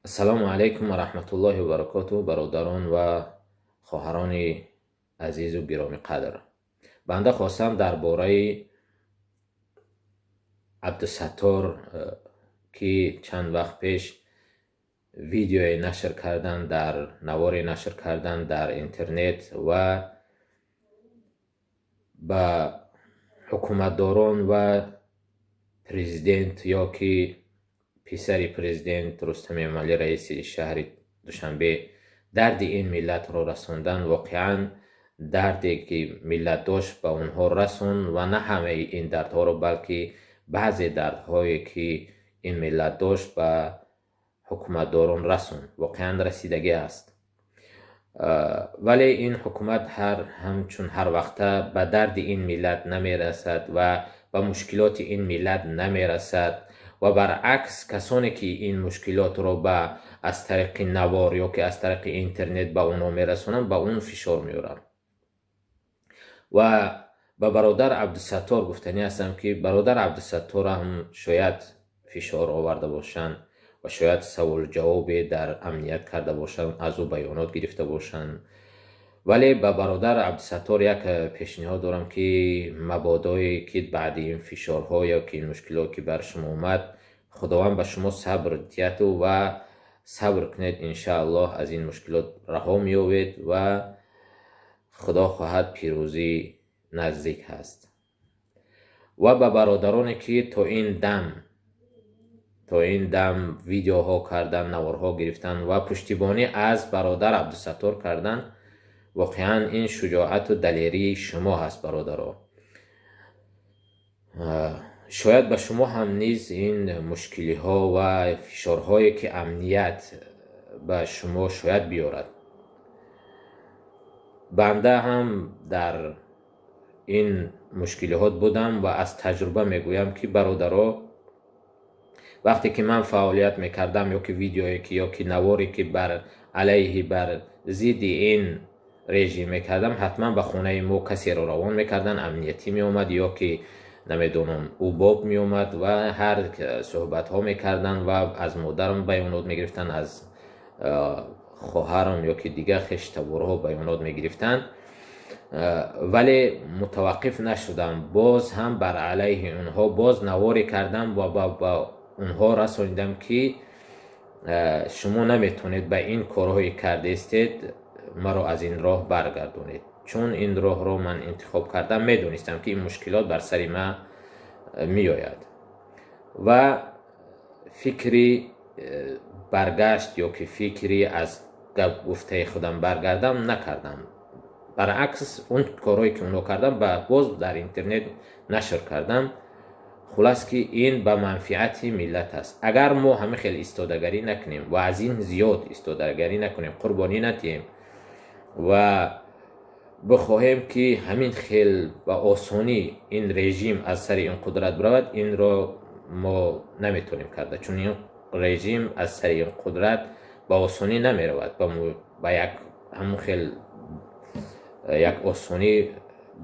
Ассалому алайкум ва раҳматуллоҳи ва баракотуҳ, бародарон ва хоҳарони азизу гиромиқадр. Банда хостам дар бораи Абдусаттор, ки чанд вақт пеш видеое нашр кардан, дар наворе нашр кардан дар интернет ва ба ҳукуматдорон ва президент ё ки писари президент Рустами Эмомалӣ, раиси шаҳри Душанбе, дарди ин миллатро расондан. Воқеан, дарде ки миллат дошт, ба онҳо расон ва на ҳамаи ин дардҳоро, балки баъзе дардҳое ки ин миллат дошт, ба ҳукуматдорон расон. Воқеан, расидагӣ аст, вале ин ҳукумат ҳар ҳамчун ҳар вақта ба дарди ин миллат намерасад ва ба мушкилоти ин миллат намерасад ва баръакс, касоне ки ин мушкилотро ба аз тариқи навор ё ки аз тариқи интернет ба онҳо мерасонанд, ба он фишор меоранд. Ва ба бародар Абдусаттор гуфтанӣ ҳастам, ки бародар Абдусаттор ҳам шояд фишор оварда бошанд ва шояд саволҷавобе дар амният карда бошанд, аз ӯ баёнот гирифта бошанд. Вале ба бародар Абдусаттор як пешниҳод дорам, ки мабодое ки баъди ин фишорҳо ё ки ин мушкилот ки бар шумо омад, Худованд ба шумо сабр диҳаду ва сабр кунед. Иншааллоҳ, аз ин мушкилот раҳо меёбед ва Худо хоҳад, пирӯзӣ наздик ҳаст. Ва ба бародароне ки то ин дам видеоҳо кардан, наворҳо гирифтан ва пуштибонӣ аз бародар Абдусаттор кардан, воқеан, ин шуҷоату далерии шумо ҳаст, бародаро. Шояд ба шумо ҳам низ ин мушкилиҳо ва фишорҳое ки амният ба шумо шояд биёрад. Банда ҳам дар ин мушкилиҳот будам ва аз таҷриба мегӯям, ки бародаро, вақте ки ман фаъолият мекардам ё ки видеое ки ё ки наворе ки бар алайҳи, бар зидди ин режим мекардам, ҳатман ба хонаи мо касеро равон мекарданд, амниятӣ меомад ё ки намедонам, УБОП меомад ва ҳар суҳбатҳо мекарданд ва аз модарам баёнот мегирифтанд, аз хоҳарам ё ки дигар хештаборҳо баёнот мегирифтанд. Вале мутаваққиф нашудам, боз ҳам бар алайҳи онҳо боз наворе кардам ва ба онҳо расонидам, ки шумо наметавонед ба ин корҳое кардаистед маро аз ин роҳ баргардонед, чун ин роҳро ман интихоб кардам, медонистам, ки ин мушкилот бар сари ман меояд ва фикри баргашт ё ки фикри аз гуфтаи худам баргардам накардам. Баръакс, он корҳое ки онҳо кардам, боз дар интернет нашр кардам. Хулас, ки ин ба манфиати миллат аст. Агар мо ҳамин хел истодагарӣ накунем ва аз ин зиёд истодагарӣ накунем, қурбонӣ натиҳем ва бихоҳем, ки ҳамин хел ба осонӣ ин режим аз сари ин қудрат биравад, инро мо наметавонем карда, чун ин режим аз сари ин қудрат ба осонӣ намеравад. Ба як ҳамон хел як осонӣ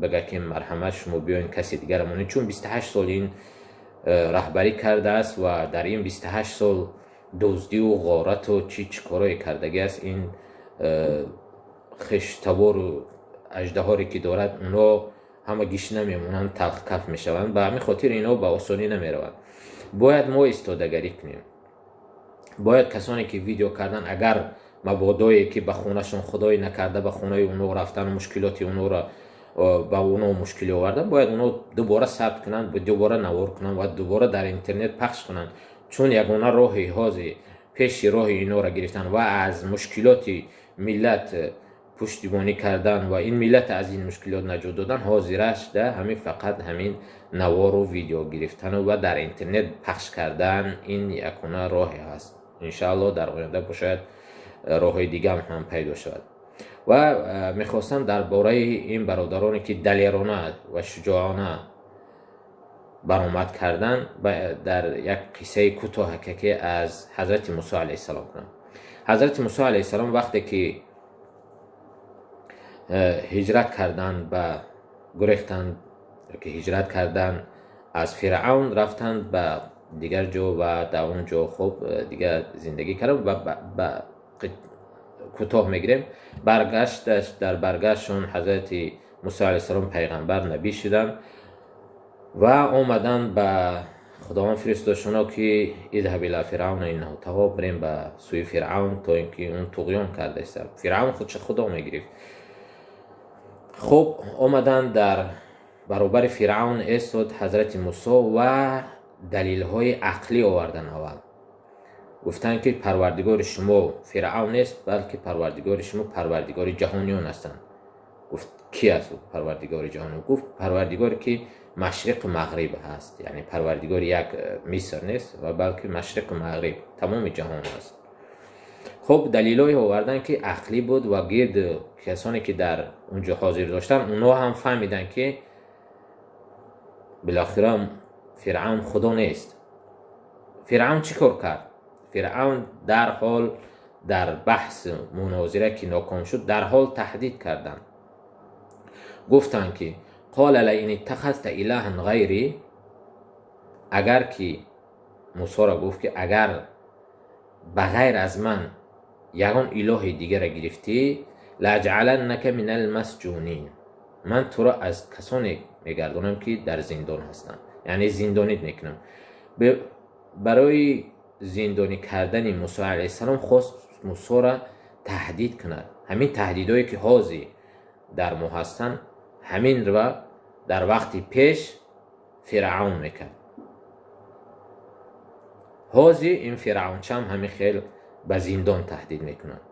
бигӯяд, ки марҳамат, шумо биёед, каси дигара монед, чун 28 сол ин раҳбарӣ кардааст ва дар ин 28 сол дуздиву ғорату чӣ чӣ корое кардагӣ аст. Ин хештабору аждаҳоре ки дорад, онҳо ҳама гишна мемонанд, талхкаф мешаванд. Ба ҳамин хотир инҳо ба осонӣ намераванд. Бояд мо истодагарӣ кунем. Бояд касоне ки видео кардан, агар мабодое ки ба хонашон, худое накарда, ба хонаи онҳо рафтан, мушкилоти онҳоро, ба онҳо мушкилӣ овардан, бояд онҳо дубора сабт кунанд, дубора навор кунанд ва дубора дар интернет пахш кунанд, чун ягона роҳи ҳозир пеши роҳи инҳоро гирифтан ва аз мушкилоти миллат пуштибонӣ кардан ва ин миллат аз ин мушкилот наҷот додан ҳозираш да ҳамин фақат ҳамин навору видео гирифтану ва дар интернет пахш кардан. Ин ягона роҳе ҳаст. Иншааллоҳ, дар оянда шояд роҳҳои дигар ҳам пайдо шавад. Ва мехостам дар бораи ин бародароне ки далерона ва шуҷоона баромад кардан, дар як қиссаи кӯтоҳаке ки аз ҳазрати Мусо алайҳиссалом кунам. Ҳазрати Мусо алайҳиссалом вақте ки ҳиҷрат кардан, ба гурехтанд, ки ҳиҷрат кардан аз Фиръавн, рафтанд ба Дигар ҷо ва дар он ҷо хуб дигар зиндагӣ кардам ва кӯтоҳ мегирем. Баргашташ, дар баргаштшон ҳазрати Мусо алайҳиссалом пайғамбар, набӣ шуданд ва омаданд, ба Худованд фиристодшоно, ки اذهب إلى فرعون إنه طغى, бирем ба сӯи Фиръавн, то ин ки он туғён кардааст. Фиръавн худша Худо мегирифт. Хуб, омаданд, дар баробари Фиръавн эстод ҳазрати Мусо ва далилҳои ақлӣ овардан. Аввал гуфтанд, ки Парвардигори шумо Фиръавн нест, балки Парвардигори шумо Парвардигори ҷаҳониён ҳастанд. Гуфт: «Ки аст Парвардигори ҷаҳониён?» Гуфт: «Парвардигоре, ки машриқу мағриб ҳаст, яъне Парвардигори як Миср нест ва балки машриқу мағриб, тамоми ҷаҳон аст». Хуб, далилҳое оварданд, ки ақлӣ буд, ва гирд касоне, ки дар он ҷо ҳозир доштанд, онҳо ҳам фаҳмиданд, ки билохира Фиръавн Худо нест. Фиръавн чӣ кор кард? Фиръавн дарҳол дар баҳсу мунозира, ки ноком шуд, дарҳол таҳдид карданд. Гуфтанд, ки قال لئن اتخذت إلها غيري, агар ки Мусоро гуфт, ки агар ба ғайр аз ман ягон илоҳи дигарро гирифтӣ, لأجعلنك من المسجونين, ман туро аз касоне мегардонам, ки дар зиндон ҳастанд, яъне зиндонит мекунам. Барои зиндонӣ кардани Мусо алайҳиссалом хост Мусоро таҳдид кунад. Ҳамин таҳдидое, ки ҳозир дар мо ҳастанд, ҳаминро дар вақти пеш Фиръавн мекард. Ҳозир ин фиръавнчам ҳамин хел ба зиндон таҳдид мекунад.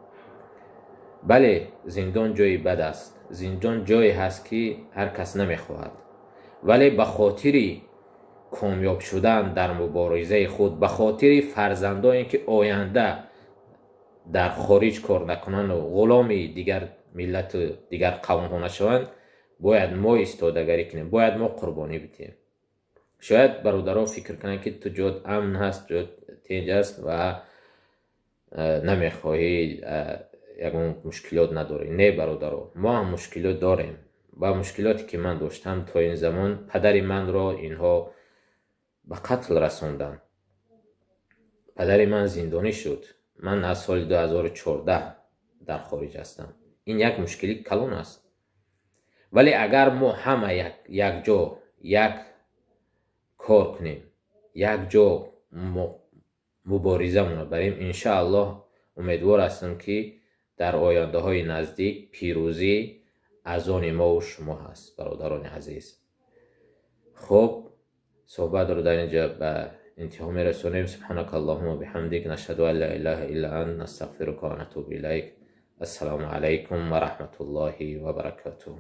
Бале, зиндон ҷои бад аст, зиндон ҷое ҳаст, ки ҳар кас намехоҳад, вале ба хотири комёб шудан дар муборизаи худ, ба хотири фарзандоне, ки оянда дар хориҷ кор накунану ғуломи дигар миллату дигар қавмҳо нашаванд, бояд мо истодагарӣ кунем, бояд мо қурбонӣ бидиҳем. Шояд бародарон фикр кунанд, ки ту ҷоят амн ҳаст, ҷоят тинҷ аст ва намехоҳӣ, ягон мушкилот надорӣ. Не, бародаро, мо ҳам мушкилот дорем ва мушкилоте, ки ман доштам то ин замон, падари манро инҳо ба қатл расонданд, падари ман зиндонӣ шуд, ман аз соли 2014 дар хориҷ ҳастам. Ин як мушкили калон аст, вале агар мо ҳама якҷо як кор кунем, якҷо муборизамонро барем, иншааллоҳ, умедвор ҳастам, ки дар ояндаҳои наздик пирӯзӣ аз они мову шумо ҳаст. Бародарони азиз, хуб, суҳбатро дар ин ҷо ба интиҳо мерасонем. سبحانك اللهم وبحمدك، نشهد أن لا إله إلا أنت، نستغفرك ونتوب إليك. السلام عليكم ورحمة الله وبركاته.